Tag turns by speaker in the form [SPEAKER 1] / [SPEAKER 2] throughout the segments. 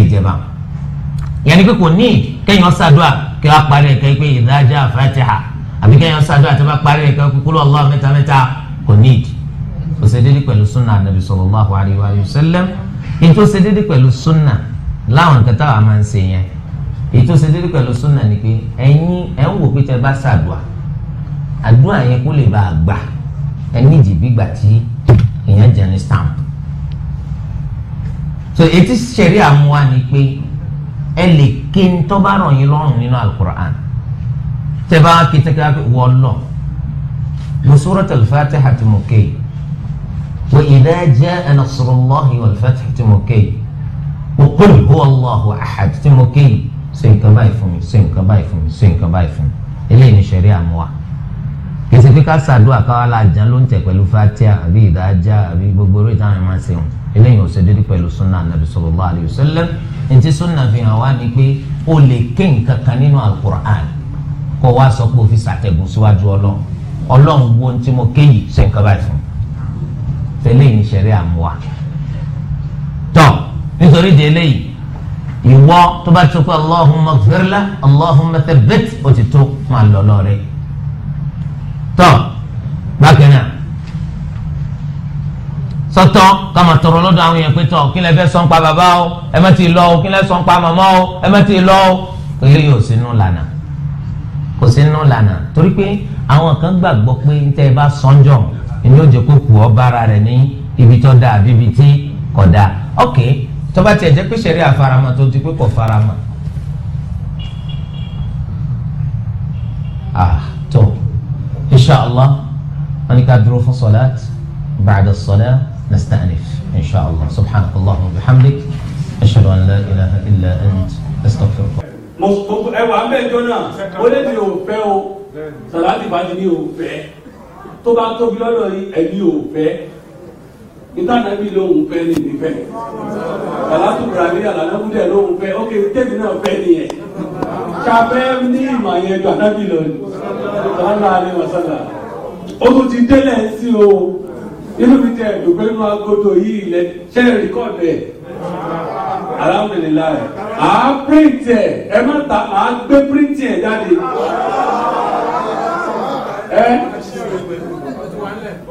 [SPEAKER 1] Ìjẹba yẹn ni pé kò ní kéèyàn ṣàdúà kí wọ́n parí ẹ̀kẹ́ pé idha jaa Fatiha, àbí kéèyàn ṣàdúà tí wọ́n parí ẹ̀kẹ́ kúkúrú Allah mẹ́ta mẹ́ta, kò ní ìdí. Ó ṣe déédéé pẹ̀lú sunna anabi sallallahu alayhi wa sallam. Ètò ṣe déédéé pẹ̀lú sunna láwọn nǹkan táwa máa ń ṣe yẹn, ètò ṣe déédéé pẹ̀lú sunna ni pé ẹ̀yin ẹ̀ ń wò pé tẹ́ bá ṣàdúà, àdúrà yẹn kó lè bá a gbà, ẹ ní ìdí gbígbà tí èèyàn jẹ ní stamp. So ètí ṣẹ̀rí àmúwa ni pé ẹ lè ké ń tọ́ bá ràn yín lọ́rùn nínú alukur'an. Tẹ́ bá ké tẹ́kẹ́ pé wọ́n lọ mo Suratul Fatiha tí mo ké, wa idha jaa nasrullahi wal fath tí mo ké, wa qul huwa Allahu ahad tí mo ké, ṣe nǹkan báyìí fún mi, ṣe nǹkan báyìí fún mi, ṣe nǹkan báyìí fún mi. Eléyìí ni ṣẹ̀rí àmúwa. Kìsì pé ká ṣàdúrà káwá la jẹun ló ń tẹ̀ pẹ̀lú Fatiha àbí ìdájá àbí gbogbo orí ìtàn máa ń ṣe wọn. Eléyìí ò ṣe déédéé pẹ̀lú sunna anabi sallallahu alayhi wa sallam. Ntí sunna fi hàn wá ni pé o lè ké nǹkan kan nínú alukur'an kó wá sọ pé o fi ṣàtẹ̀gùn síwájú Ọlọ́run. Ọlọ́run wo ntí mo ké yìí, ṣe nǹkan báyìí fún mi. Tẹ́lẹ̀ ní ṣẹ̀rí àmúwa. Tọ́ nítorí di eléyìí, ìwọ tó bá tó pé Allahumma ighfir lahu, Allahumma thabbit, ó ti tó máa lọ lọ́rẹ́. Tọ́ bákan náà sọ́tọ̀ ká máa tọrọ lọ́dọ̀ àwọn èèyàn pé tọ́ kí lẹ fẹ́ sọ ń pa bàbá o, ẹ má ti lọ o, kí lẹ sọ ń pa màmá o, ẹ má ti lọ o. Eléyìí ò sínú lànà, kò sínú lànà, torí pé àwọn kan gbàgbọ́ pé ń tẹ́ ẹ bá sọ́njọ́ ni ó jẹ́ kó kù ọ́ bára rẹ̀ ní ibi tó dáa àbí ibi tí kò dáa. Ok, tó bá tiẹ̀ jẹ́ pé ṣẹ̀rí àfaramọ́ tó ti pé kò faramọ́. Ah tó inshallah wọn ní ká dúró fún sọláàt, ba'da sọlá nasta'nif inshallah. Subhanakallahumma wa bihamdik, ashhadu an la ilaha illa ant, astaghfiruka.
[SPEAKER 2] Mo ẹ wà mẹ́jọ náà, ó lè ní òfẹ́ o, sàláàtì bá ti ní òfẹ́, tó bá tóbi lọ́dọ̀ yìí ẹ̀mí òfẹ́, ìtànàbí lóhùn fẹ́ ní ìfẹ́, sàlátù bùràmí àlànàbúdẹ̀ lóhùn fẹ́, ókè tèmi náà fẹ́ nìyẹn, ṣàfẹ́ ní ìmọ̀ yẹn ju ànábì lọ ní sallallahu alaihi wasallam. Ó tún ti délẹ̀ sí o, inú mi tẹ ẹ̀dùn pé inú agodo yìí ilẹ̀ ṣe é rìkọ́dù ẹ̀, alhamdulilayi, à á píríǹtì ẹ̀, ẹ má ta, à á gbé píríǹtì ẹ̀ jáde.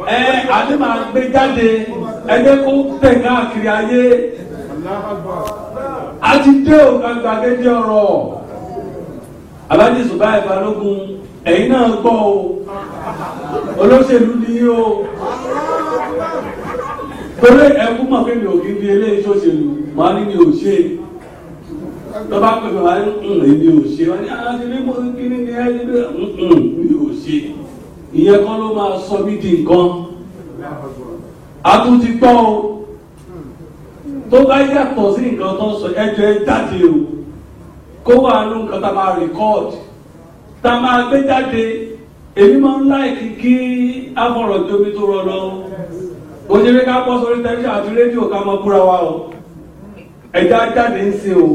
[SPEAKER 2] Ẹ àti máa gbé jáde, ẹ jẹ́ kó tẹ̀ káàkiri ayé. A ti dé òkà gbàgede ọ̀rọ̀. Alhaji Subai Balógun, ẹ̀yin náà gbọ́ o, olóṣèlú ni o, torí ẹkú mọ̀ pé mi ò kí n fi eléyìí ṣòṣèlú, màá ní mi ò ṣe, tó bá pè mí wá ní èmi ò ṣe, wọ́n ní aláṣẹ ní mo kí ní ní ẹni bí mi ò ṣe, ìyẹn kọ́ ló máa sọ mí di nǹkan. A tún ti gbọ́ o, tó bá yàtọ̀ sí nǹkan tó ń sọ, ẹjọ́ ẹ jáde o, kó wà nù nǹkan tá a máa rìkọ́ọ̀dì, tá a máa gbé jáde. Èmi máa ń láìkí kí afọ̀rọ̀ jomi tó rọ lọ. Kò ṣe pé ká bọ́ sórí tẹlifíṣàn àti rédíò ká máa búra wa o. Ẹja jáde ń ṣe o,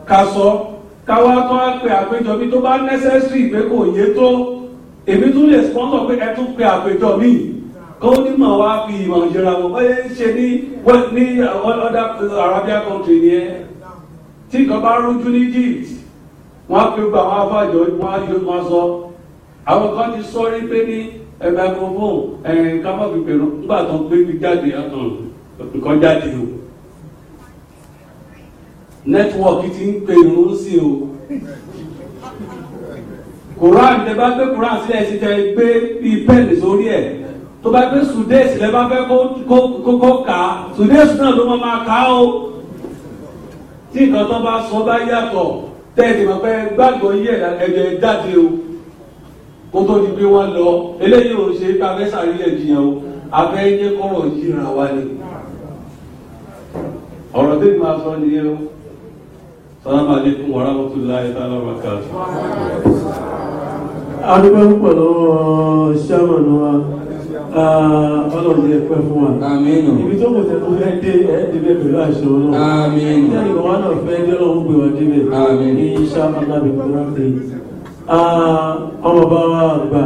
[SPEAKER 2] ká sọ, ká wá tó á pe àpéjọ mi tó bá necessary pé kò yé tó. Èmi tún lè sponsor pé ẹ tún pe àpéjọ mi. Kó onímọ̀ wá fi ìmọ̀ ìṣera wọn. Báyé ń ṣe ní other Arabian country nìyẹn. Tí nǹkan bá rújú ní Egypt, wọ́n á pe gbogbo àwọn afáàjọ, wọ́n á yọ wọn sọ. Àwọn kan ti sọ rí pé ní microphone ká má fi pèrò nígbà tó ń gbé mi jáde, nǹkan jáde o. Nẹ́tíwọ̀kì ti ń pè irun sí o. Quran tẹ bá gbé Quran sílẹ̀ sí tẹ gbé bíi pẹ́ẹ̀lì sórí ẹ̀. Tó bá gbé Sudes lẹ bá fẹ́ kó kà á, Sudes náà ló máa kà á o. Tí nǹkan tó bá sọ bá yàtọ̀, tẹ́ẹ̀dì mọ̀ pé gbàgbọ́ yí ẹ̀jẹ̀ jáde o, kó tó di pé wọ́n lọ. Eléyìí ò ṣe pé abẹ́ sàríyànjiyàn o, abẹ́ yẹ kọ́rọ̀ yíra wa ni. Ọ̀rọ̀ tí mo máa sọ nìyẹn o. Salamu alaikum wa rahmatulahi ta'ala wa barakatuh.
[SPEAKER 3] Adúgbò púpọ̀ lọ́wọ́ ṣáàmù wa, Ọlọ́run jẹ́ pẹ́ fún wa. Ibi tó kò tẹ̀ tó fẹ́ dé ẹ̀ débẹ̀ pẹ̀lú àṣẹ Ọlọ́run. Ìjẹ́ ìgbà wa náà fẹ́ dé Ọlọ́run gbé wa débẹ̀. Insha Allah bi qudratihi. Ọmọ bá wa gbà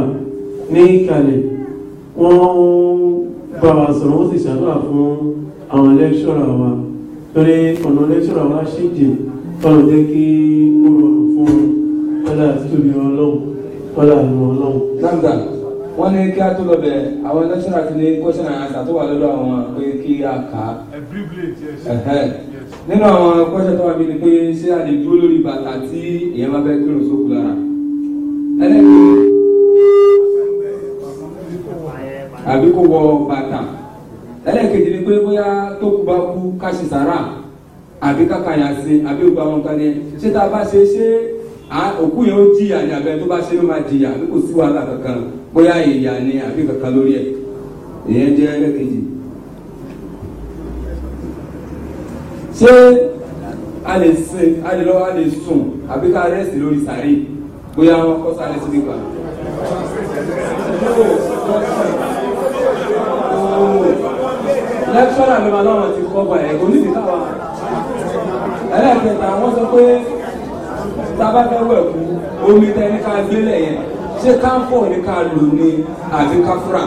[SPEAKER 3] ní ìkàlẹ̀, wọ́n bá wa sọ̀rọ̀, wọ́n sì ṣàdúrà fún àwọn lẹ́kṣọ́rà wa. Torí ọ̀nà lẹ́kṣọ̀rà wa ṣèjì kọ́lọ̀ jẹ́ kí ó rọrùn fún wọn. Kọ́lá àti tóbi Ọlọ́run, kọ́lá àánú Ọlọ́run.
[SPEAKER 4] Zamzam, wọ́n ní kí á tó lọ bẹ̀ àwọn lẹ́kṣọ̀rà ti ní question and answer tó wà lọ́dọ̀ àwọn pé kí a kà á. Nínú àwọn question tó wà bí ni pé ṣé a lè dúró lórí bàtà tí èèyàn bá fẹ́ kírun sókù lára. Ẹlẹ́gbẹ̀ẹ́ àbí kó wọ bàtà. Ẹlẹ́ẹ̀kejì ni pé bóyá tó kú bá kú ká ṣe sàrà àbí káka yà sí àbí gbogbo àwọn nǹkan ni ṣé tá a bá ṣe ṣé òkú yẹn ó jìyà ni àbẹ tó bá ṣe ló máa jìyà àbí kò sí wàhálà kankan bóyá ìyà ni àbí kankan lórí ẹ̀. Ìyẹn jẹ́ ẹlẹ́ẹ̀kejì. Ṣé a lè sin a lè lọ a lè sùn àbí ká rẹ́sì lórí sàárè bóyá wọn kọ́ sáré síbi kan. Lẹ́kṣọ́nà ló máa láwọn ti kọ́ bọ̀ ẹ̀ kò ní ti káwa. Ẹlẹ́ẹ̀kẹta wọ́n sọ pé tá a bá fẹ́ wẹ̀ kú omi tẹ́ ní ká gbélé yẹn ṣé káfọ̀ ní ká lò ní àbí káfúrà.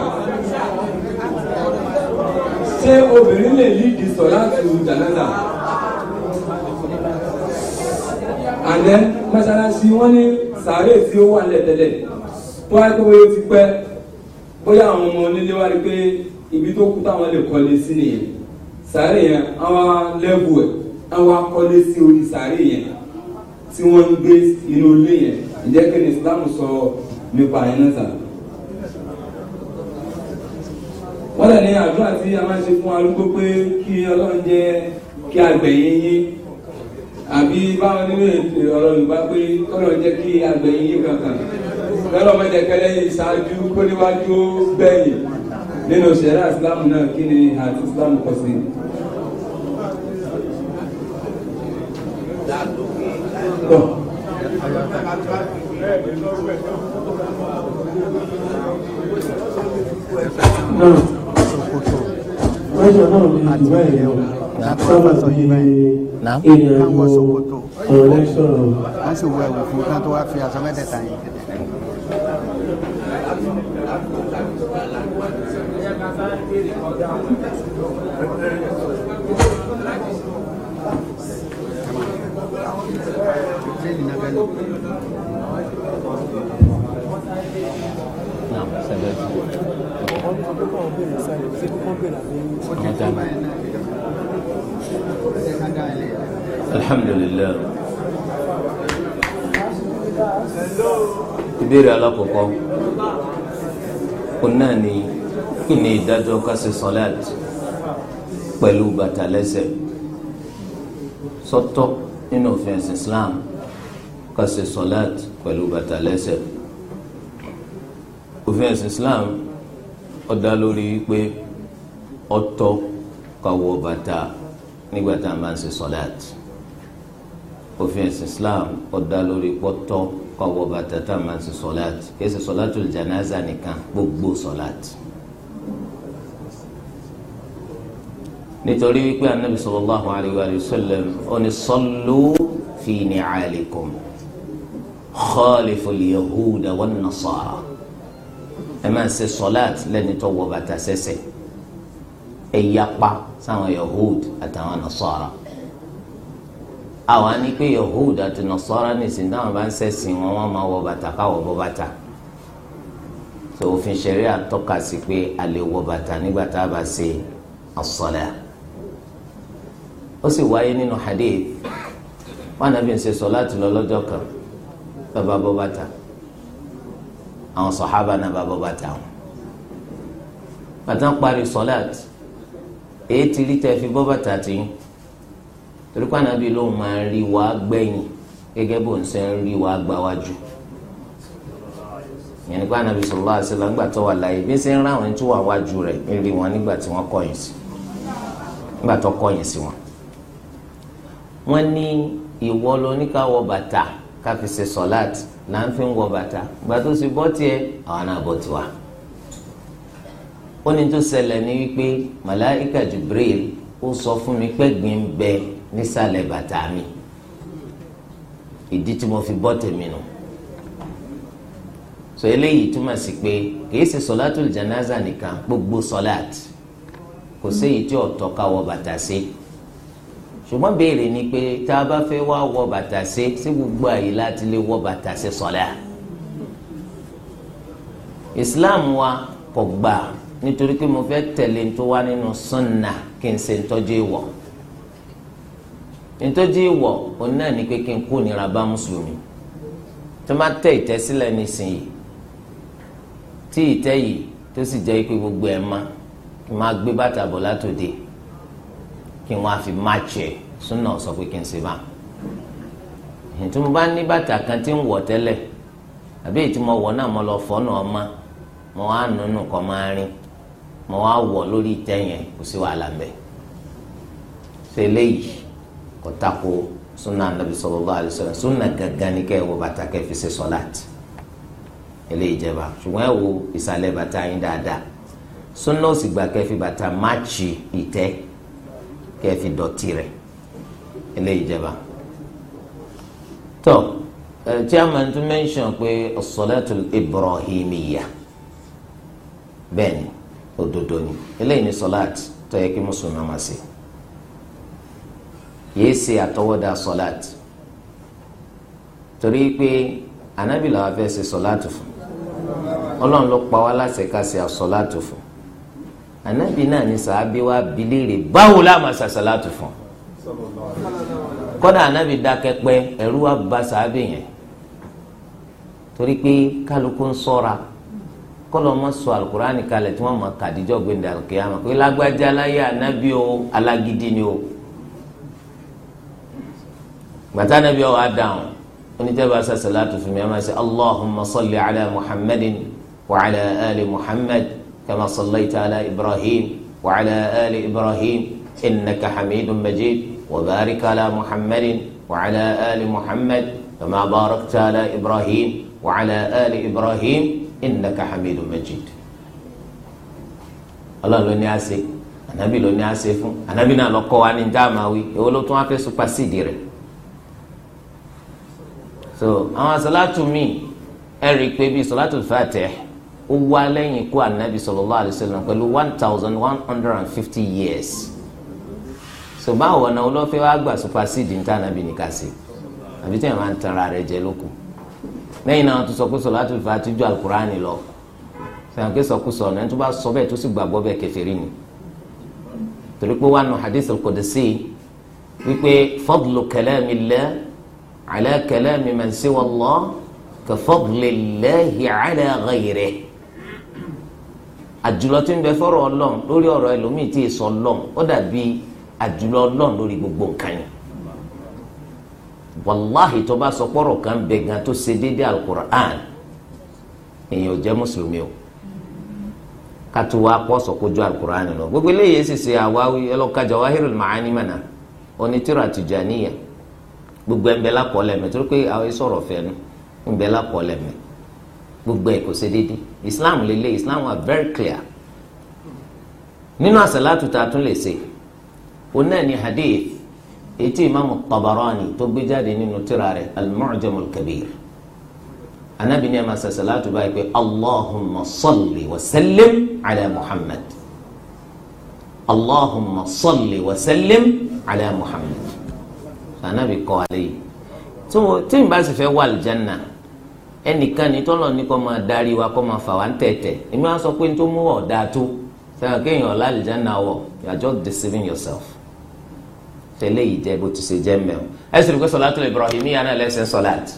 [SPEAKER 4] Ṣé obìnrin lè lídìí sọ láti jànáza? And then mọ́ṣáláṣí wọ́n ní sàárè tí ó wà lẹ́tẹ̀lẹ̀ tó wáyé pé bóyá ó ti pẹ́ bóyá àwọn ọmọ onílé wá rí pé ibi tó kú táwọn lè kọ́lé sí nìyẹn sàárè yẹn àwọn lẹ́bù ẹ̀ àwọn akọ́lé sí orí sàárè yẹn tí wọ́n ń gbé inú ilé yẹn. Ǹjẹ́ kí ni Islam sọ nípa yẹn náà sà? Wọ́n lè ní àdúrà tí a máa ń ṣe fún arúgbó pé kí Ọlọ́run jẹ́ kí agbẹ̀yìn yín àbí báwọn nínú ètò ọ̀rọ̀ Yorùbá pé Ọlọ́run jẹ́ kí agbẹ̀yìn yín kankan lọ́rọ̀ mẹ́jẹ̀kẹ́lẹ́ yìí ṣáájú kó níwájú gbẹ̀yìn nínú ṣẹ̀ríà Islam náà kí ni àti Islam kọ sí.
[SPEAKER 3] Náà wọ́n náà ní ìdúrà yẹn sábà bí ìrìn àjò ọ̀rọ̀ lẹ́kṣọ̀rọ̀.
[SPEAKER 5] Wọ́n sì wọ ẹ̀wù fún kán tó wá fi aṣọ mẹ́tẹ̀ẹ̀ta yìí.
[SPEAKER 1] Alhamdulillah. Ìbéèrè alákọ̀ọ́kọ́ kò náà ní kí ni ìdájọ́ ká ṣe sọ́láàt pẹ̀lú bàtà lẹ́sẹ̀ sọ́tọ̀ nínú òfin ẹ̀sìn Islam ká ṣe sọ́láàt pẹ̀lú bàtà lẹ́sẹ̀. Òfin ẹ̀sìn Islam ó dá lórí wípé ọ̀tọ̀ ká wọ bàtà nígbà tá a máa ń ṣe sọ́láàt. Òfin ẹ̀sìn Islam ó dá lórí pọ́tọ́ ká wọ bàtà tá a máa ń ṣe sọ́láàt, kìí ṣe sọ́láàtul janaza nìkan, gbogbo sọ́láàt. Nítorí wípé anabi sallallahu alayhi wa sallam ó ní sallu fi ni'alikum khaliful yahuda wan nasara. Ẹ máa ṣe sọ́láàt lẹ́ni tó wọ bàtà sẹ́sẹ̀, ẹ yapa sáwọn yahud àtàwọn nasara. Àwa ní pé yahud àti nasara nìsín táwọn bá ń ṣẹ̀sìn wọn, wọ́n máa wọ bàtà káwọ̀ bọ́ bàtà. So òfin ṣẹ̀ríà tọ́ka sí pé a lè wọ bàtà nígbà tá a bá ṣe as-salah. Ó sì wáyé nínú hadith wọn nàbí ń ṣe sọláàtì lọ lọ́jọ́ kan bàbá bọ́ bàtà, àwọn sọ̀hábà náà bá bọ́ bàtà wọn. Bàtà ń parí sọláàtì, èyí ti rí tẹ́ fi bọ́ bàtà tì yín, torí pé ànábì ló máa ń rí wa gbẹ̀yìn gẹ́gẹ́ bó ń ṣe ń rí wa gbáwájú. Ìyẹn nípa ànábì sallallahu alaihi wasallam nígbà tó wà láàyè bí ń ṣe ń rá àwọn tó wà wájú rẹ̀ ń rí wọn nígbà tí wọ́n kọ̀yìn sí, nígbà tó kọ̀yìn sí wọn. Wọ́n ní ìwọ ló ní ká wọ bàtà ká fi ṣe sọ̀láàtì là ń fi ń wọ bàtà, ìgbà tó ṣe bọ́ tiẹ̀ àwọn náà bọ́ tiwa. Ó ní tó ṣẹlẹ̀ ní wípé màláíkà Jibril ó sọ fún mi pé gbìn bẹ nísàlẹ̀ bàtà mi, ìdí tí mo fi bọ́ tèmi nù. So eléyìí túmọ̀ sí pé kìí ṣe sọ̀látùl janaza nìkan, gbogbo sọ̀láàtì kò séyìí tí ọ̀tọ̀ ká wọ bàtà sí. Ṣùgbọ́n béèrè ni pé tá a bá fẹ́ wá wọ bàtà ṣe sí gbogbo àyè láti lè wọ bàtà ṣe sọ̀lá? Islam wa kò gbà, nítorí pé mo fẹ́ tẹ̀lé tó wá nínú sunna kí n ṣe ntọ́jú ìwọ̀. Ntọ́jú ìwọ̀ òun náà ni pé kí n kó nira bá mùsùlùmí. Tó má tẹ ìtẹ́ sílẹ̀ nísìnyí, tí ìtẹ́ yìí tó sì jẹ́ pé gbogbo ẹ̀ má, kí n máa gbé bàtà bọ̀ látòde kí n wá fi máàcì ẹ̀, súnà sọ pé kí n ṣe bá. Tí mo bá ní bàtà kan tí ń wọ̀ tẹ́lẹ̀, àbí èyí tí mo wọ̀ náà mo lọ fọ́ náà má, mo wá nùnú kọ́ máa rìn, mo wá wọ̀ lórí ìtẹ́ yẹn, kò sí wàhálà mbẹ́. Ṣe eléyìí kò tako súnà Ànábì sallallahu alaihi wasallam. Súnà gangan ni kẹ́ ẹ wọ bàtà kẹ́ fi ṣe sọ́láàtì, eléyìí jẹba. Ṣùgbọ́n ẹ wo ìsàlẹ̀ bàtà yín dáadáa. Súnà ó sì gbà kẹ́ fi bàtà máàcì ìtẹ́ kẹ́ fi dọ̀tí rẹ̀, eléyìí jẹba. Tó chairman tún mention pé as-salatul ibrahimiyya, bẹ́ẹ̀ ni òdodo ni, eléyìí ni sọ́láàtì tó yẹ kí mùsùlùmí máa ṣe. Yìí ṣe àtọwọ́dá sọ́láàtì, torí pé ànábì làwọn fẹ́ ṣe sọ́láàtì fún. Ọlọ́run ló pa wá láṣẹ ká ṣe àsọ́láàtì fún ànábì. Náà ní sàábí wa bi léèrè báwo la máa ṣe àsọ́láàtì fún. Kọ́dà ànábì dákẹ́ pẹ́, ẹ̀rú wa bà sàábì yẹn, torí pé kálukú ń sọ́ra kọ́lọ́ mọ́ sọ alukurani kalẹ̀ tí wọ́n mọ̀ kàdíjọ́ gbẹ̀ndẹ̀ alukiyama pé lágbájá láyé ànábì o, alágídí ni o. Gbàtà ànábì ọ̀ wá dáhùn oníjàmbá sàṣàlátù fún mi, ẹ máa ṣe allahumma salli ala muhammadin wa ala ali muhammad kama sallaita ala ibrahim wa ala ali ibrahim innaka hamidun majid wa barik ala muhammadin wa ala ali muhammad kama barakta ala ibrahim wa ala ali ibrahim innaka hamidun majid. Ọlọ́run ló ní a ṣe, ànábì ló ní a ṣe fún, ànábì náà lọ kọ́ wa ní dáàmáwí, èwo ló tún wá fẹ́ supasíìdì rẹ̀? So àwọn sọlátù mi ẹ rí i pé bíi sọlátù Fatih ó wá lẹ́yìn ikú ànábì sallallahu alaihi wasallam pẹ̀lú 1150 years. So báwo ọ̀nà olófẹ́ wa gbà supasíìdì níta ànábì nìkan sí, àbí tí ẹ̀ máa ń tanra rẹ̀ jẹ lóko? Lẹ́yìn náà tó sọ pé sọlátù Fatiha ju alukurani lọ, sọ̀rọ̀ pé sọkúsọ ọ̀nà ẹni tó bá sọ bẹ́ẹ̀ tó sì gbàgbọ́ bẹ́ẹ̀ kèfèrí ni. Torí pé wà nù hadith al-qudsi wípé fadlu kalamillah ala kalami man siwa Allah ka fadlillahi ala ghayrihi. Àjùlọ tí ń bẹ fọ́rọ̀ Ọlọ́run lórí ọ̀rọ̀ ẹlòmíì tí ì sọ Ọlọ́run ó dàbí àjùlọ Ọlọ́run lórí gbogbo nǹkan yẹn. Wàláhì tó bá sọ pọ̀rọ̀ kan bẹ gan tó ṣe déédéé alukur'an, èèyàn ò jẹ́ mùsùlùmí o. Kátó wa pọ̀ sọ̀kójú alukur'an lọ. Gbogbo eléyìí sì ṣe àwáwí ẹlọ́ka Jawahirul Ma'ani mọ̀nà onítìrà Tìjàníyà, gbogbo ẹ̀ ń bẹ lákọọ́lẹ̀ mẹ́, torí pé àwọn ìsọ̀rọ̀ fẹ́nu ń bẹ lákọọ́lẹ̀ mẹ́. Gbogbo ẹ̀ kò ṣe déédéé. Islam lélẹ̀, Islam wà very clear. Nínú àsàlátù tá a tún lè ṣe, òun náà ni hadith ètí imaamu Tabarani tó gbé jáde nínú tírà rẹ̀ al-Mu'jam al-Kabir. Anabi ní a máa sàṣàlátù báyìí pé allahumma salli wa sallim ala Muhammad, allahumma salli wa sallim ala Muhammad. Anabi kọ́ alẹ́ yìí. Tí n bá sì fẹ́ wà aljanna, ẹnìkan ní tọ́lọ̀ ní kó máa darí wa kó máa fà wá ń tẹ̀tẹ̀, èmi wá sọ pé n tó mú wọ̀ dáa tó sẹ́wọ̀n kéèyàn ọ̀la aljanna wọ̀, you are just deceiving yourself. Tẹ́lẹ̀ yìí jẹ́ bó ti ṣe jẹ́ mẹ́wọ̀n. Ẹ sì rí pé sọ̀látù Ibrahimiyya náà lẹ́sẹ̀ sọ̀láàtì,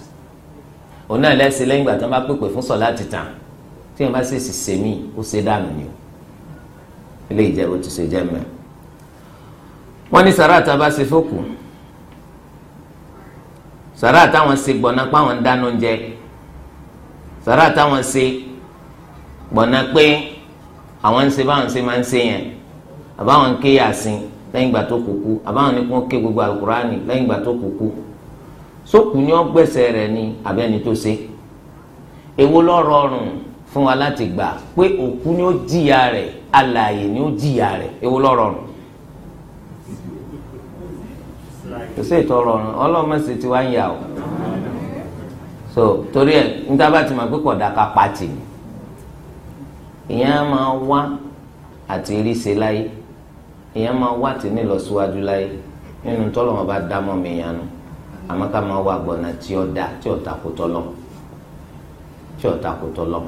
[SPEAKER 1] òun náà lẹ́sẹ̀ lẹ́yìn ìgbà tí wọ́n bá pèpè fún sọ̀láàtì tán, tí wọ́n bá sì sì ṣe mí ó ṣe dànù ni o. Eléyìí jẹ́ bó ti ṣe jẹ́ mẹ́wọ̀n. Wọ́n ní sàrà tá a bá ṣe fókù, sàrà táwọn ṣe gbọ̀nà pé àwọn ń dáná oúnjẹ, sàrà táwọn ṣe gbọ̀nà pé àwọn ń ṣe báwọn ṣe máa ń ṣe yẹn, àbáwọn ń ké yàsín lẹ́yìn ìgbà tó kúkú, àbáwọn ní kí wọ́n ké gbogbo alukurani lẹ́yìn ìgbà tó kúkú, sókù ni wọ́n gbẹ̀sẹ̀ rẹ̀ ni àbẹ́ni tó ṣe? Èwo ló rọrùn fún wa láti gbà pé òkú ni ó jìyà rẹ̀, alààyè ni ó jìyà rẹ̀? Èwo ló rọrùn? Kò sí ètò rọrùn, ọlọ́mọ̀sí ti wá ń yà o. So torí ẹ̀ níta bá ti mọ̀ pé kọ̀dà ká pàtì ìyẹn máa wá àti rí ṣe láyé, èèyàn máa wá tí ní lọ síwájú láyé, Nínú tọ́lọ̀ wọn bá dá mọ́ mi yanu, àmọ́ ká máa wá gbọ̀nà tí ó dá tí ó takò tọ́lọ̀, tí ó takò tọ́lọ̀.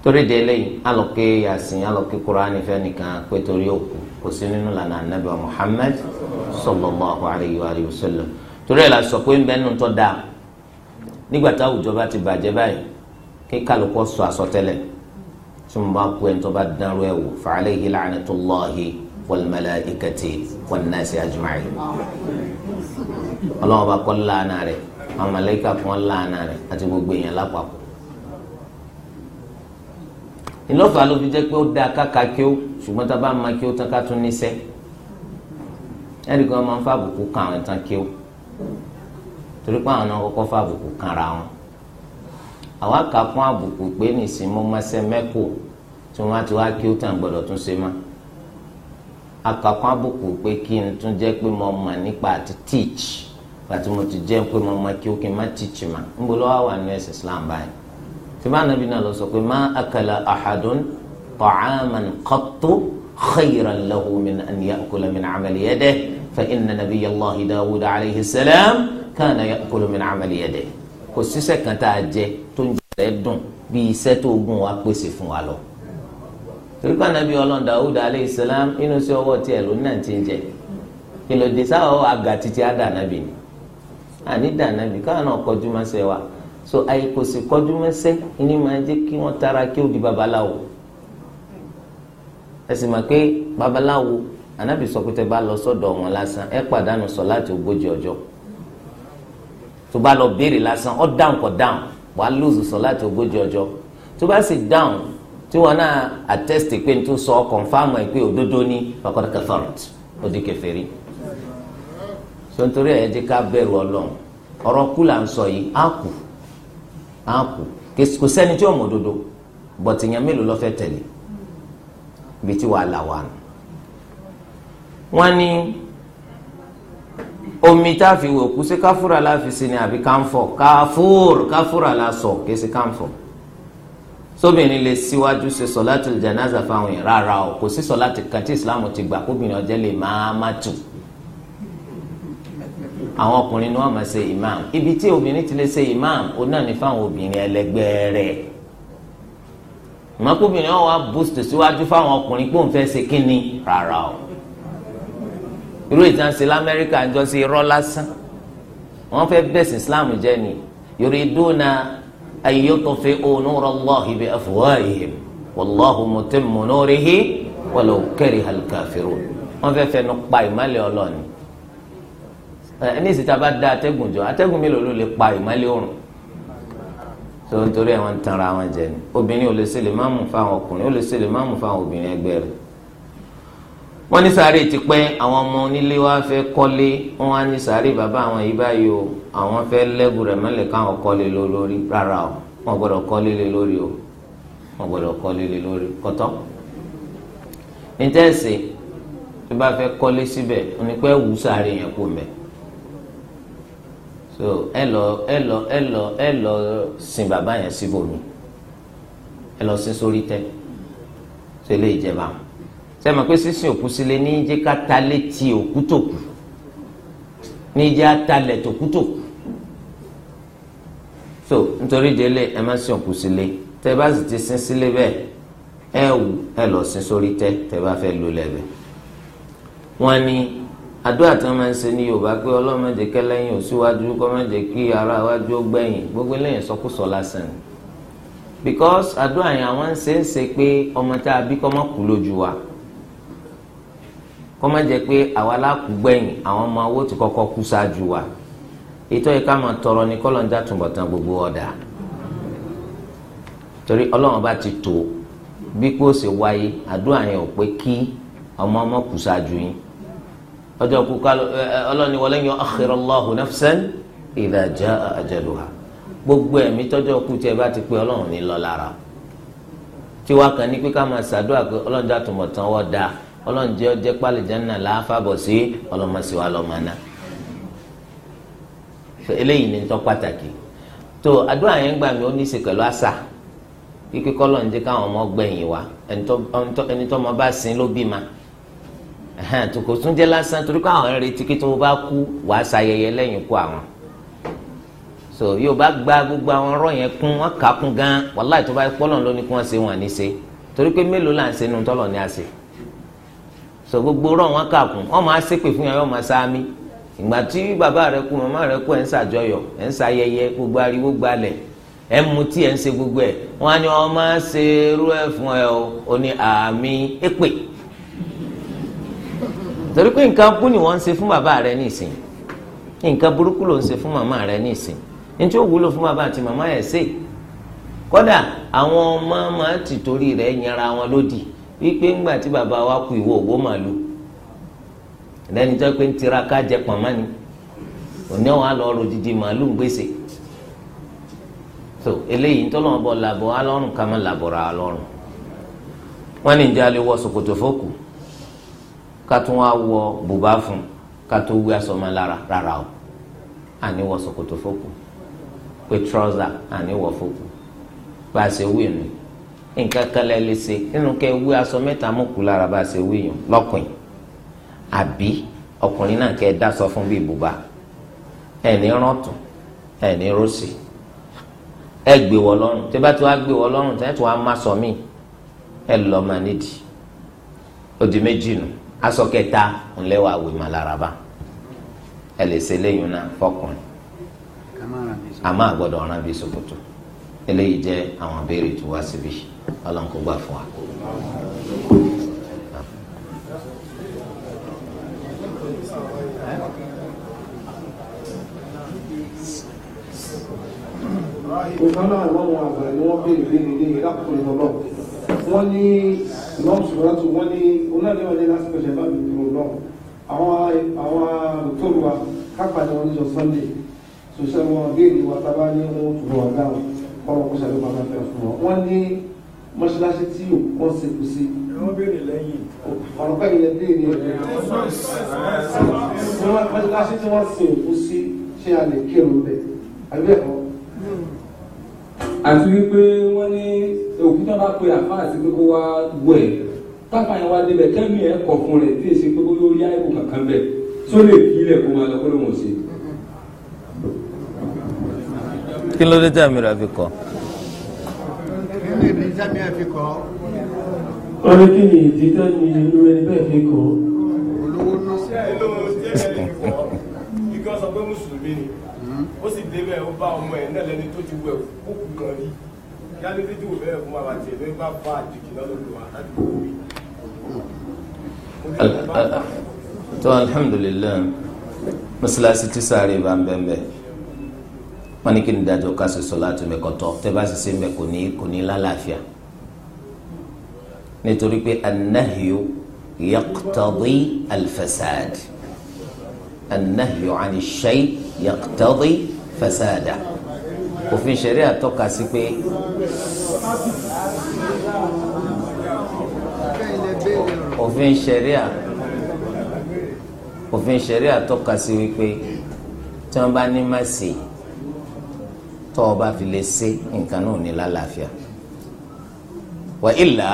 [SPEAKER 1] Torí de eléyìí alọ́kẹ́ Yasin, alọ́kẹ́ Kúránì fẹ́nìkan pé torí òkú kò sí nínú lànà Ànábì Muhammad sallallahu alayhi wa sallam. Torí ẹ̀ la sọ pé ń bẹ́ẹ̀ nù tọ́ da nígbà tá àwùjọ bá ti bàjẹ́ báyìí kí kálukọ́ sọ àsọtẹ́lẹ̀ tí mo bá kú ẹni tó bá dánrú ẹ̀ wò fa alayhi la'natullahi wal malaikati wan nasi ajma'in. Ọlọ́wọ́n bá kọ́ lánà rẹ̀, àwọn màláíkà kan lánà rẹ̀ àti gbogbo èèyàn lápapọ̀. Ìlọ́fà ló fi jẹ́ pé ó dáa káka kí ó, ṣùgbọ́n tá a bá ma kí ó tán ká tún níṣẹ́. Ẹnì kan máa ń fàbùkù kan àwọn tán kí ó, torí pé àwọn náà kọ́kọ́ fàbùkù kan ra wọn. Àwa kà kún àbùkù pé nìsín mo máa ṣe mẹ́kò tí wọ́n ti wá kí ó tàn gbọ́dọ̀ tún ṣe má. A kà kún àbùkù pé kí n tún jẹ́ pé mo mọ̀ nípa àti teach, àti mo ti jẹ́ pé mo mọ̀ kí ó kí n má teach mà. Ń bọ̀ lọ́wọ́ wà ní ẹ̀sìn Islam báyìí. Tí bá nàbí náà lọ sọ pé má akala ahadun ta'aman qattu khayran lahu min an ya'kula min amali yadihi fa inna nabiyyallahi Dawud alayhi salam kana ya'kulu min amali yadihi. Kò síṣẹ́ kan tá a jẹ tó ń jẹ rẹ̀ dùn bí iṣẹ́ tó gùn wa pèsè fún wa lọ. Torí pé Ànábì Ọlọ́run Dawud alayhi salam inú sí ọwọ́ tiẹ̀ ló náà ti ń jẹ. Kí ló dé sáwọ́ àgà títí á dà nábì ni? Àní dà nábì káwọn náà kọjú máa ṣe wa. So àyè kò sì kọjú mẹ́sẹ́ ní máa jẹ́ kí wọ́n tara kí ó di babaláwo. Ẹ sì mọ̀ pé babaláwo Ànábì sọ pé tẹ́ bá lọ sọ́dọ̀ wọn lásán ẹ pàdánù sọ láti 40 ọjọ́. Tó bá lọ béèrè lásán ọ dáhùn kọ dáhùn wàá lóòzù sọ láti 40 ọjọ́. Tó bá sì dáhùn tí wọn náà attest pé n tó sọ kọ̀nfàmù ẹ̀ pé òdodo ní faqad kafarat, ó di kèfèrí. So nítorí ẹ̀ jẹ́ ká bẹ̀rù Ọlọ́run. Ọ̀rọ̀ kú là ń sọ yìí, á kù á kù, kò sẹ́ni tí ó mọ̀ òdodo, bọ̀tì yẹn mélòó ló fẹ́ tẹ̀lé ibi tí wàhálà wà nù. Wọ́n ní omi tá a fi wò kú sí káfúrà láfi sí ni àbí káńfọ̀? Káfúrà la sọ, kì í sí káńfọ̀. Sóbìnrin lè síwájú ṣe sọ̀láàtì jánásà fáwọn yẹn? Rárá o, kò sí sọ̀láàtì kan tí Ìsìláàmù ti gbà kóbìnrin ọjọ́ lè máa má tù. Àwọn ọkùnrin ni wọ́n máa ṣe imam. Ibi tí obìnrin ti lè ṣe imam ó náà ní fáwọn obìnrin ẹlẹgbẹ́ rẹ̀. Ìmọ̀kóbìnrin wọn wá boost síwájú fáwọn ọkùnrin pé òun fẹ́ ṣe kínni? Rárá o. Irú ìtàn ṣe l'Amẹ́ríkà ń jọ sí irọ́ lásán. Wọ́n fẹ́ bẹ̀sìn Islam jẹ́ ni. Yuriduna an yutfi'u nura Allahi bi afwahihim wallahu mutimmu nurihi walau kariha al-kafirun. Wọ́n fẹ́ fẹnu pa ìmọ́lẹ̀ Ọlọ́run. Ẹni ìsìta bá da atẹ́gùn jọ, atẹ́gùn mélòó ló lè pa ìmọ́lẹ̀ òrùn? So nítorí ẹ̀ wọ́n ń tanra wọn jẹ ni. Obìnrin ò lè ṣe lè má mú fáwọn ọkùnrin, ó lè ṣe lè má mú fáwọn obìnrin ẹgbẹ́ rẹ̀. Wọ́n ní sàárè ti pẹ́, àwọn ọmọ onílé wa fẹ́ kọ́lé, wọ́n á ní sàárè bàbá àwọn yìí báyìí o, àwọn fẹ́ lẹ́gùn rẹ̀ mọ́lẹ̀ káwọn kọ́lé lé lórí. Rárá o, wọ́n gbọ́dọ̀ kọ́lé lé lórí o, wọ́n gbọ́dọ̀ kọ́lé lé lórí kọ́tọ́. Nítẹ̀sí tó bá fẹ́ kọ́lé síbẹ̀, onípẹ́ wù sàárè yẹn kú mẹ́. So ẹ lọ sin bàbá yẹn síbòmí, ẹ lọ sin sórí tẹ́, ṣe lè jẹba. Sẹ́mi pé sísìn òkú sílé ní jẹ́ ká ta létí òkú tòkù, ní jẹ́ atalẹ̀ tòkútòkù. So nítorí délé ẹ má sin òkú sílé. Tẹ́ bá sì ti sin sílé bẹ́ẹ̀, ẹ wù ẹ lọ sin sórí tẹ́ tẹ́ bá fẹ́ lò lẹ́bẹ̀. Wọ́n ní àdúrà tí wọ́n máa ń ṣe ní Yorùbá pé Ọlọ́run má jẹ́ kẹ́lẹ́yìn ò síwájú, kó má jẹ́ kí ara iwájú ó gbẹ̀yìn, gbogbo eléyìí sọkúsọ lásán ni. Because àdúrà yẹn àwọn ń ṣe ń ṣe pé ọmọ tá a bí kó má kú lójú wa, kó má jẹ́ pé àwa la kú gbẹ̀yìn, àwọn ọmọ owó ti kọ́kọ́ kú ṣáájú wa. Ètò yìí ká máa tọrọ ní kọ́lọ́njà túnbọ̀tán gbogbo ọ̀dà, torí Ọlọ́run bá ti tó bí kò ṣe wáyé. Àdúrà yẹn ò pé kí ọmọ ọmọ kú ṣáájú yín. Ọjọ́ kú ká Ọlọ́run ni walan yu'akhkhira Allahu nafsan idha jaa ajaluha. Gbogbo ẹ̀mí tọ́jọ́ kú tí ẹ bá ti pé Ọlọ́run ní lọ lára. Tiwa kan ní pé ká máa ṣàdúrà pé Ọlọ́run já túnbọ̀tán wọ́n dáa, Ọlọ́run jẹ́ ọjẹ́ pálí jẹ́nà láàfàbọ̀ sí ọlọ́mọsí wa lọ́mọ náà. Eléyìí ni tó pàtàkì. Tó àdúrà yẹn gbà mí ó ní í ṣe pẹ̀lú àṣà kíkí kọ́lọ̀ ń jẹ́ káwọn ọmọ gbẹ̀yìn wa, ẹni tó ọmọ bá sin ló bí ma. Tó kò tún jẹ́ lásán torí pé àwọn retí kí tó bá kú wàá ṣayẹyẹ lẹ́yìn ikú àwọn. So yóò bá gba gbogbo àwọn ọ̀rọ̀ yẹn kún wọn kà kún gan wàláì tó bá pọ́lọ̀ ló ní kí wọ́n ṣe wọn ní ṣe torí pé mélòó là ń ṣe nu tọ́lọ̀ ní àṣẹ. So gbogbo ọ̀rọ̀ wọn kà kún wọn máa ṣépè fún yẹn wọn máa sáámi. Ìgbà tí bàbá rẹ kú màmá rẹ kú ẹ̀ ń ṣàjọyọ̀ ẹ̀ ń ṣayẹyẹ gbogbo ariwo gbalẹ̀ ẹ̀ ń mutí ẹ̀ ń ṣe gbogbo ẹ̀ wọn á ní wọn máa ṣe irú ẹ̀ fún ẹ o ò ní àmì èpè. Torí pé nǹkan bú ni wọ́n ń ṣe fún bàbá rẹ nísìn, nǹkan burúkú ló ń ṣe fún màmá rẹ nísìn, ní tí ó wúlò fún bàbá àti màmá ẹ̀ ṣe. Kódà àwọn ọmọ máa ti torí rẹ̀ yanra wọn lódì wípé ńgbà tí bàbá wa kú ìwọ òwò màlúù lẹ́ni tó pé ń tiraka jẹ pọ̀nmọ́ ni òní wọn á lọ rò dídì màlúù gbèsè. So eléyìí ń tọ́lọ́wọ́n bọ̀ làbọ̀ alọ́run ká má làbọ̀ra alọ́run. Wọ́n ní ìjà lè wọ ṣòkòtò fókù ká tún wá wọ bùbá fún ká tó wí aṣọ ọmọ lára rárá o. Àní wọ ṣòkòtò fókù pé trọ́sà àní wọ fókù bá a ṣe wí nù. Nǹkan kan lẹ lè ṣe nínú kẹ wí aṣọ mẹ́ta mú kú lára bá a ṣe wí yùn lọ́kùnrin àbí ọkùnrin náà kẹ dasọ fún bíi bùbá ẹni rántùn ẹni rọsì ẹ gbé wọ lọ́rùn tí bá tí wàá gbé wọ lọ́rùn tí wàá má sọ mí ẹ lọ máa nídìí ó di méjì nù. Aṣọ kẹta ńlẹ́wà wì má lára bá ẹ lè ṣe léyìn náà fọkùnrin àmọ́ àgbọ́dọ̀ ọ̀ràn bíi ṣòkòtò. Eléyìí jẹ́ àwọn béèrè tó wá síbi. Ọlọ́run kó gbà fún wa.
[SPEAKER 6] Nǹkan náà wọ́n wọn àgbà ni wọ́n béèrè béèrè ní ìdákùnkùn ìtọ́lọ́. Wọ́n ní ìmọ̀ọ́mù ṣùgbọ́n wọ́n ní onáníwọ̀n ní lásìkò ṣẹ̀ bá mi dúró náà. Àwọn dòkítọ́rù wa kápá ni wọ́n ní sọ Sunday. Ṣòṣẹ́ wọn béèrè wa tábà ní wọn tún wọn dáhùn kọ́lọ́ kó ṣàlùkọ́ bàbá fẹ́ fún wọn. Wọ́n ní mọ́ṣáláṣí tí wọ́n ṣe kù sí.
[SPEAKER 7] Wọ́n béèrè lẹ́yìn.
[SPEAKER 6] Ọ̀rọ̀ pẹ́ ilẹ̀ béèrè. Mọ́ṣáláṣí tí wọ́n ṣe òkú sí ṣé a lè kírun bẹ̀? Àbí ẹ̀kọ́?
[SPEAKER 4] Àti wípé wọ́n ní òkú tó bá pe àfáà sí pé kó wá wẹ̀ táfà yẹn wá débẹ̀ kẹ́mi ẹ̀ kọ̀ fún rẹ̀ tí èsì pé bóyá ó yá ẹ̀kọ́ kankan bẹ̀ tó lè fi ilẹ̀ kó máa lọ kó ló mọ̀ sí.
[SPEAKER 1] Kí ló dé tẹ̀mí rẹ̀ fi kọ́?
[SPEAKER 5] Kí ni ìdí tẹ̀mí ẹ̀ fi kọ́?
[SPEAKER 3] Wọ́n ní kí ni ìdí tẹ̀mí irú ẹni bẹ́ẹ̀ fi kọ́?
[SPEAKER 5] Olówó ná.
[SPEAKER 7] Ṣé ẹ ló jẹ́ ẹni kọ́? Igi sọ pé Mùsùlùmí ni. Ó sì débẹ̀ ó bá ọmọ ẹ̀ náà lẹ́ni tó ti wẹ̀ kókù kan rí. Yálé tí wò bẹ́ẹ̀ fún bàbá tiẹ̀ ló bá fa àjèjì lọ́dọ̀ lò wá láti kó rí.
[SPEAKER 1] Tó alhamdulilayi mọ́sálásí tí sáré bá ń bẹ́ẹ̀ bẹ́ẹ̀ wọ́n ní kí ni dájọ́ ká ṣe sọ̀láàtù mẹ́kọ̀tọ́ tẹ́ bá ṣiṣẹ́ mẹ́ kò ní lálàáfíà nítorí pé anahyu yaqtadi alfasad anahyu ani shay yaqtadi fasada òfin ṣẹ̀ríà tọ́ka sí pé òfin ṣẹ̀ríà tọ́ka sí wípé tí wọ́n bá ní má ṣe tọ́ ọ bá fi lè ṣe nǹkan náà ní lálàáfíà wà ilà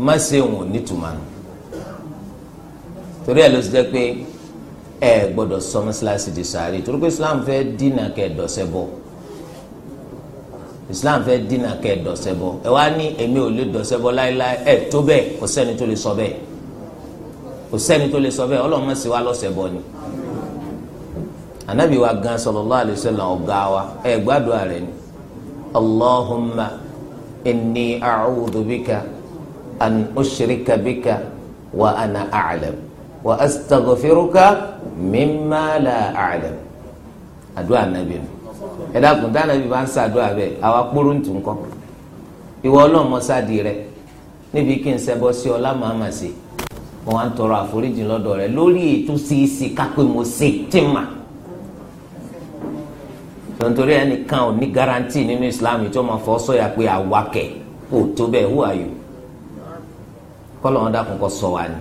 [SPEAKER 1] má ṣe òun nítumọ̀ nù torí ẹ̀ ló ti jẹ́ pé ẹ gbọ́dọ̀ sọ mọ́ṣáláṣí di sàárè torí pé Islam fẹ́ dínà kẹ́ ẹ̀ dọ̀sẹ̀ bọ̀ Islam fẹ́ dínà kẹ́ ẹ̀ dọ̀sẹ̀ bọ̀ ẹ wá ní èmi ò lè dọ̀sẹ̀ bọ̀ láéláé ẹ tó bẹ́ẹ̀ kò sẹ́ni tó lè sọ bẹ́ẹ̀ kò sẹ́ni tó lè sọ bẹ́ẹ̀ Ọlọ́run má ṣe wá lọ́sẹ̀ bọ̀ ni. Anabi wa gan sallallahu alayhi wa sallam ọ̀gá wa ẹ gbàdúrà rẹ̀ ni Allahumma inni a'udhu bika an ushrika bika wa ana a'lam wa astaghfiruka mimma la a'lam. Àdúrà anabi nù ẹ dákun tá anabi bá ń sàdúrà bẹ́ẹ̀ àwa kpóró ń tún kọ́ ìwọ Ọlọ́run mọ́sáàdì rẹ níbi kí n ṣẹbọ sí ọ lámàmà sí mo wá ń tọrọ àforíjì lọ́dọ̀ rẹ lórí ètò síìsì kápẹ́ mo ṣe tí mà tontorí ẹnìkan ò ní garanti nínú Islam tí wọ́n máa fọ́ sọ́yà pé awakẹ̀ kò tó bẹ́ẹ̀ who are you kọ́lọ̀ wọn dákun kọ́ sọ wa ni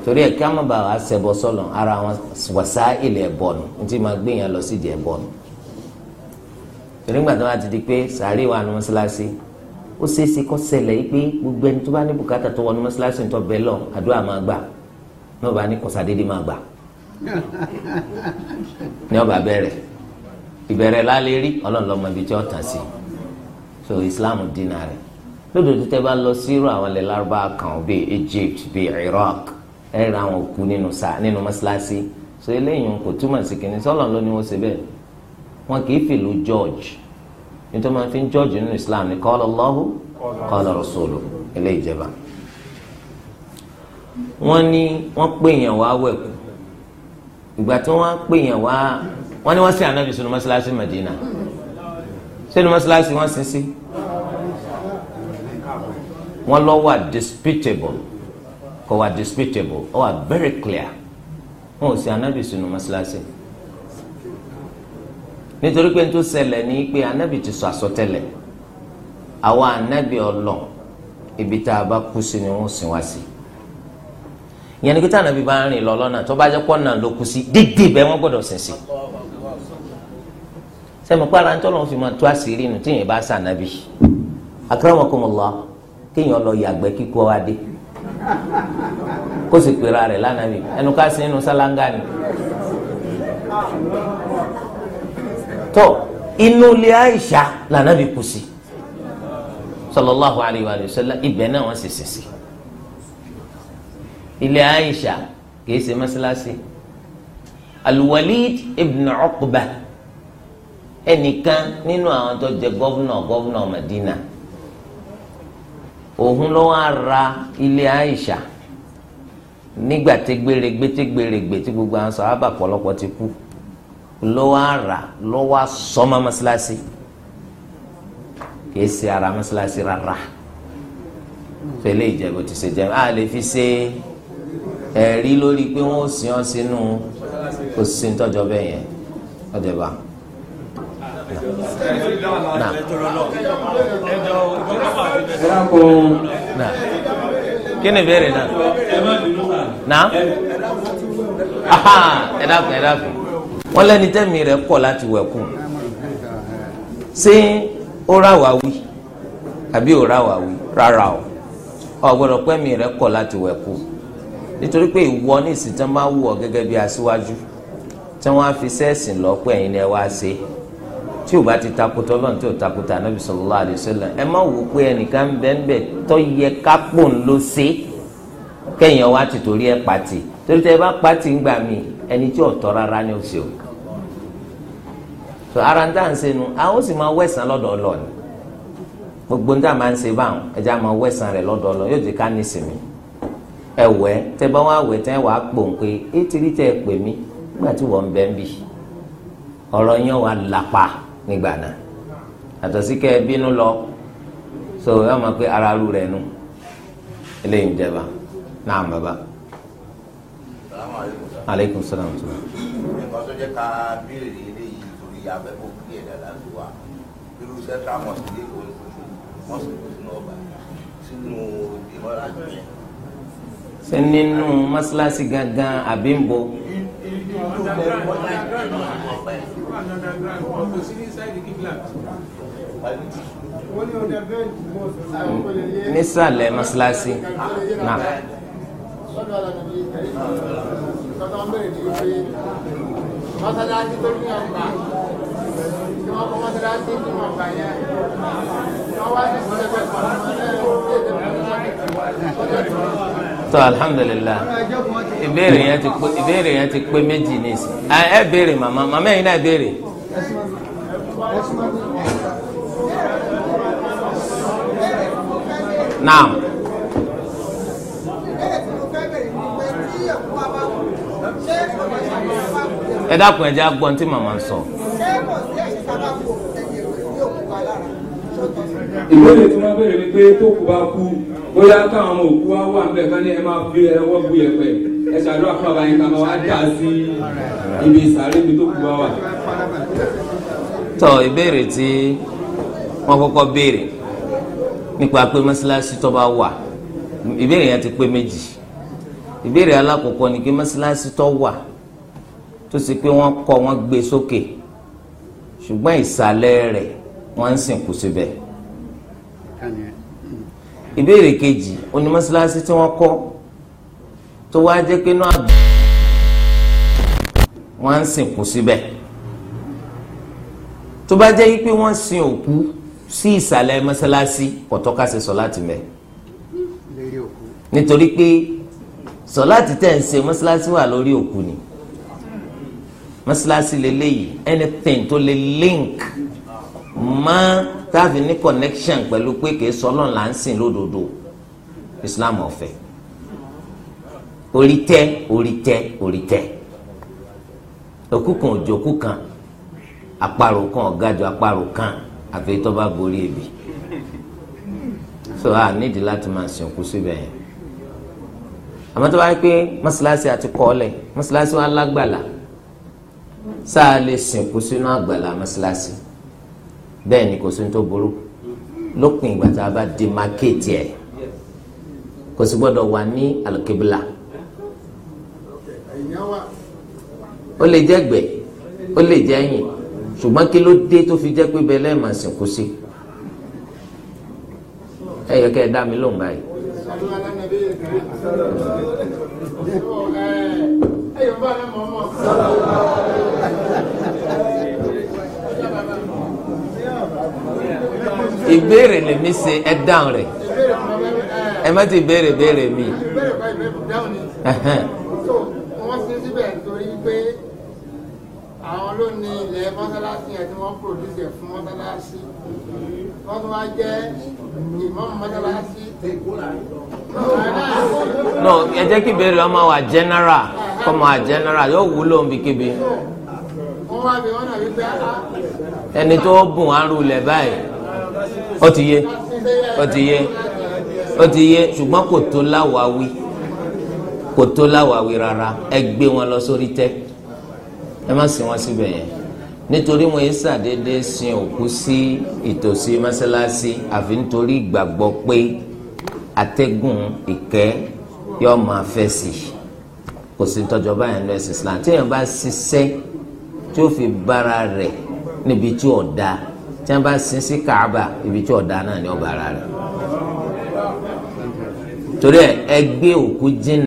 [SPEAKER 1] torí ẹ̀ kí á má bàa wá ṣẹbọ sọ́lọ̀ ara wọn wàsá ilẹ̀ ẹ̀bọ̀nù ní tí máa gbé yẹn lọ sídìí ẹ̀bọ̀nù torí ńgbà tó bá ti di pé sàárè wà ní mọ́ṣáláṣí ó ṣeéṣe kó ṣẹlẹ̀ yìí pé gbogbo ẹni tó bá ní bùkátà tó wọnú mọ́ṣáláṣí tó bẹ́ẹ̀ lọ àdúrà máa gbà Ní ọba ní kọsàdédé máa gbà. Ní ọba bẹ̀rẹ̀ ìbẹ̀rẹ̀ lálẹ́ rí Ọlọ́run lọ́mọ ibi tí ó tàn sí. So Islam dínà rẹ̀. Lódodo tẹ́ bá lọ sírò àwọn ilẹ̀ Lárúbáwá kan bíi Egypt bíi Iraq, ẹ ra àwọn òkú nínú mọ́ṣáláṣí. So eléyìí kò túmọ̀ sí kìnìún sọ́lọ̀ ló ní wọ́n ṣe bẹ́ẹ̀. Wọn kì í fìlú George nítorí wọn fi ń George nínú Islam ní qala Allahu qala rasuluhu eléyìí jẹba. Wọ́n ní wọ́n pè yàn wá wẹ̀kú. Ìgbà tí wọ́n pè yàn wá, wọ́n ní wọ́n sin Ànábì sínú mọ́ṣáláṣí Madina. Sínú mọ́ṣáláṣí wọ́n sin sí. Wọ́n lọ wà disputable, kò wà disputable, ó wà very clear. Wọ́n ò sin Ànábì sínú mọ́ṣáláṣí. Nítorí pé n tó ṣẹlẹ̀ ní pé Ànábì ti sọ àsọtẹ́lẹ̀. Àwa Ànábì Ọlọ́run ibi tá a bá kú sí ni wọ́n sin wá sí. Ìyẹn ni pé tí Ànábì bá ń rìn lọ lọ́nà tó bá jẹ́ pọ́nà ló kú sí dídì bẹ́ẹ̀ wọ́n gbọ́dọ̀ sìn sí. Sẹ́mi pé ara ń tọ́lọ́ fi máa tú àṣírí nù tíyẹn bá sànábì. Akramakumullah, kéèyàn lọ yàgbẹ́ kíkọ́ wa dé kó sì pera rẹ̀ lánàbì ẹnu ká sí inú sálángà ni. Tó inú ilé Aisha lànàbì kú sí sallallahu alayhi wa sallam, ibẹ̀ náà wọ́n sì sìn sí. Ilé Aisha kìí ṣe mọ́sálásí. Al-Walid ibn Uqba, ẹnìkan nínú àwọn tó jẹ gọ́vnọ̀ Madina, òun ló wá ra ilé Aisha nígbà tẹgbèrègbè tí gbogbo àwọn sàhábà pọ̀lọpọ̀ ti kú, ló wá rà ló wá sọmọ mọ́sálásí. Kìí ṣe ara mọ́sálásí rárá. Fẹlẹ́ ìjẹ́bù ti ṣe jẹ́ a lè fi ṣe ẹ̀rí lórí pé wọ́n sin ọ́ sínú kò sí tọ́jọ́ bẹ́ẹ̀ yẹn ọjọ́ bá. Kí ni ìbéèrè náà? Náà? Ẹ dákun ẹ dákun. Wọ́n lẹ́ni tẹ́mi rẹ̀ kọ̀ láti wẹ̀kú. Ṣé ó rà wá wí àbí ó rà wá wí? Rárá o. Ò gbọ́dọ̀ pẹ́mi rẹ̀ kọ̀ láti wẹ̀kú. Nítorí pé ìwọ ní ìsìn tí wọ́n bá wù ọ́ gẹ́gẹ́ bí aṣíwájú tí wọ́n á fi sẹ́ẹ̀sìn lọ pé ẹ̀yin ni ẹ wá ṣe, tí ò bá ti takotọ lọ́nà tí ò takotọ Ànábì sallallahu alaihi wasallam, ẹ má wò ó pé ẹnìkan bẹ́ẹ̀nbẹ́ẹ̀ tó yẹ kápò ń lọ sí kẹ́yìn wá ti torí ẹ pàtì. Torí tẹ́ ẹ bá pàtì ń gbà mí ẹni tí ò tọ́ rárá ni ó ṣe o. So ara ń tà ń senu àwọn sì máa wẹ̀sán lọ́dọ̀ Ọlọ́run. Gbogbo ń tà máa ń ṣe báwọn ẹja máa wẹ̀sán rẹ̀ lọ́dọ̀ Ọlọ́run, yóò jẹ́ ká ní ìsinmi. Ẹwẹ tẹ bá wà wẹ tẹ wàá pò ń pé etiri tẹ ẹ pè mí nígbà tí wọ́n ń bẹ́ ń bì, ọ̀rọ̀ yẹn wà lápá nígbà náà. Àtọ̀ sí kẹ́ ẹ bínú lọ, so ẹ mọ̀ pé ara ru rẹ̀ nu. Eléyìí ń jẹba náà bàbá. Aleykum salaam.
[SPEAKER 8] Nǹkan tó jẹ́ ká béèrè eléyìí torí abẹ́kọ̀ kí ẹ̀dá láti wà irú central mosque lẹ́kọ̀ọ́ wọ́n sì kó sínú ọgbà sínú ìmọ̀lá yẹn.
[SPEAKER 1] Ṣé nínú mọ́ṣáláṣí gangan àbí ń bo? Nísàlẹ̀ mọ́ṣáláṣí náà. Tó alhamdulilah, ìbéèrè yẹn ti pé méjì nísìn. Ẹ béèrè màmá yìí náà béèrè. Naam. Ẹ dákun ẹ jẹ́ á gbọ́ ohun tí màmá ń sọ.
[SPEAKER 4] Ìbéèrè tí wọ́n béèrè ni pé tó kú bá kú, bóyá káwọn ọmọ òkú wa wà níbẹ̀ kán ní ẹ máa fi ẹwọ́ bu yẹ̀pẹ̀ ẹ ṣàdúrà fún bàbá yín ká máa wá dà sí ibi ìsàlẹ̀ ibi tó kú bá wà.
[SPEAKER 1] Tọ ìbéèrè tí wọ́n kọ́kọ́ béèrè nípa pé mọ́ṣáláṣí tó bá wà, ìbéèrè yẹn ti pé méjì. Ìbéèrè alákọ̀ọ́kọ́ ni pé mọ́ṣáláṣí tó wà tó sì pé wọ́n kọ́ wọ́n gbé sókè, ṣùgbọ́n ìsàlẹ̀ rẹ̀ wọ́n ń sìnkú síbẹ̀. Ìbéèrè kejì oní mọ́ṣáláṣí tí wọ́n kọ́ tó wá jẹ́ pé náà wọ́n ń sìnkú síbẹ̀. Tó bá jẹ́ pé wọ́n sin òkú sí ìsàlẹ̀ mọ́sálásí, kò tọ́ ká ṣe sọ̀láàtì mẹ́, nítorí pé sọ̀láàtì tẹ̀ ń ṣe mọ́sálásí wà lórí òkú ni. Mọ́sálásí lélẹ́yìí, anything tó lè link mọ́ táàfin ní connection pẹ̀lú pé kìí sọ Ọlọ́run là ń sìn lódodo, Islam ò fẹ́. Orí tẹ́, orí tẹ́, orí tẹ́. Òkú kan òjòkú kan, àparò kan ọ̀gájọ àparò kan, àfi tó bá borí ebi. So a nídìí láti máa sìn òkú síbẹ̀ yẹn. Àmọ́ tó bá yẹ pé mọ́sálásí àti kọ́ọ̀lẹ̀, mọ́sálásí wa lágbàlá, sáà lè sìnkú sínú àgbàlá mọ́sálásí? Bẹ́ẹ̀ ni, kò sí ní tó burú lópin ìgbà tá a bá demarcate ẹ̀. Kò sì gbọ́dọ̀ wà ní alùkébìlà. Ó lè jẹ́ gbẹ̀, ó lè jẹ́ ẹ̀yìn, ṣùgbọ́n kí ló dé tó fi jẹ́ pé bẹ́ẹ̀ lẹ́ẹ̀ máa sìnkú sí? Ẹ yẹ kẹ́ ẹ dá mi lóhùn báyìí. Ìbéèrè lèmi ṣe, ẹ dáhùn rẹ̀, ẹ má ti béèrè béèrè mi.
[SPEAKER 5] Ìbéèrè kọ́, ìbéèrè dáhùn ni. So wọ́n sin síbẹ̀ nítorí pé àwọn ló ní ilẹ̀ mọ́sálásí yẹn tí wọ́n produce ẹ̀ fún mọ́sálásí, wọ́n tún wá jẹ́ ìmáàmù mọ́sálásí.
[SPEAKER 1] No, ẹ jẹ́ kí ìbéèrè ọmọ wa general, kọ́ mọ wa general, yóò wúlò níbikíbi.
[SPEAKER 5] Wọ́n wá bí wọ́n náà wípé
[SPEAKER 1] Ẹni tó bùn arú lẹ̀ báyìí, ó ti yé, ó ti yé, ó ti yé, ṣùgbọ́n kò tó láwàáwí, kò tó láwàáwí rárá. Ẹ gbé wọn lọ sórí tẹ́, ẹ má sin wọn síbẹ̀ yẹn, nítorí wọn yìí ṣàdédé sin òkú sí ìtòsí mọ́sálásí, àfi nítorí ìgbàgbọ́ pé atẹ́gùn ìkẹ́ yóò máa fẹ́ sí i. Kò sí tọ́jọ́ báyìí lọ ẹ̀sìn Islam. Téèyàn bá ṣiṣẹ́ tí ó fi bára rẹ̀ níbi tí ò da, tí wọ́n bá sin sí Kaaba, ibi tí ò da náà ni ó bára rẹ̀. Torí ẹ gbé òkú jìnnà.